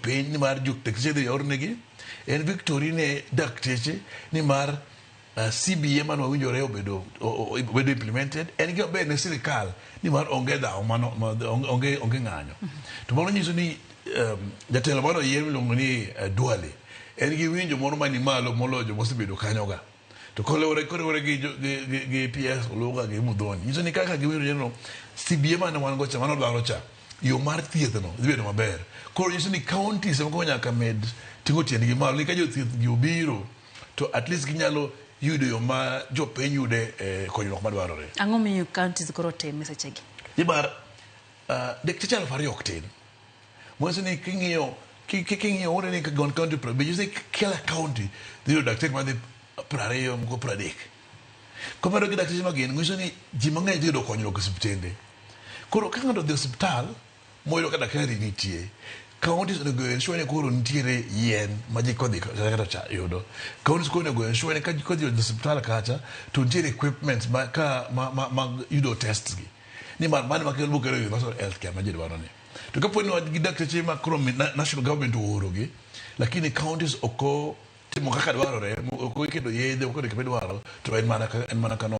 jopiny nimar dakteche idhi ornegi, en victory ne dakteche nimar CBA mane wawinjore obedo obedo implemented. En gima ber ne sirikal nimar onge dhaw mano onge ng'anyo. To mano nyiso ni jatelo mane oyier miluongo ni Duale en gi winjo moro mani malo moloyo joma osebedo kanyoga. To koluwore koriwore gi PS Oluga gi Muthoni, nyiso ni kaka giwinjo no CBA mane wan go cha mane odwaro cha yo mar thieth no dhi bedo maber. Koro nyiso ni counties ema koro nyaka med ting'o tiendgi malo ni ka jothieth gi obiro to at least ginyalo yudo yo ma jopiny yude konyruok madwarore. Ang'o miyo counties koro time sechegi? Nimar dakteche 2000 ok tin. Manyiso ni king'iyo ore ni gon county 50, nyiso ni kila county dhi yudo daktari madhi 20, moko 30. Komedo gi dakteche magin, nyiso ni ji mang'eny dhi yudo konyruok e osiptende. Koro ka ng'ato odhi e osiptal moyudo ka daktari nitie, counties onego ensure ni koro nitiere yien ma ji kodhi kata cha yudo. Counties koro onego ensure ni ka ji kodhi e osiptal kacha to nitiere equipment ma ka ma ma mag yudo tests gi. Nimar mano ema kelo kelo universal health care ma ji dwaro ni. To kapo ni wan gi dakteche ma koro national government ooro gi, lakini counties ok otimo kaka dwarore, ok oketo yedhe, ok oketo gik midwaro, to en mana kano.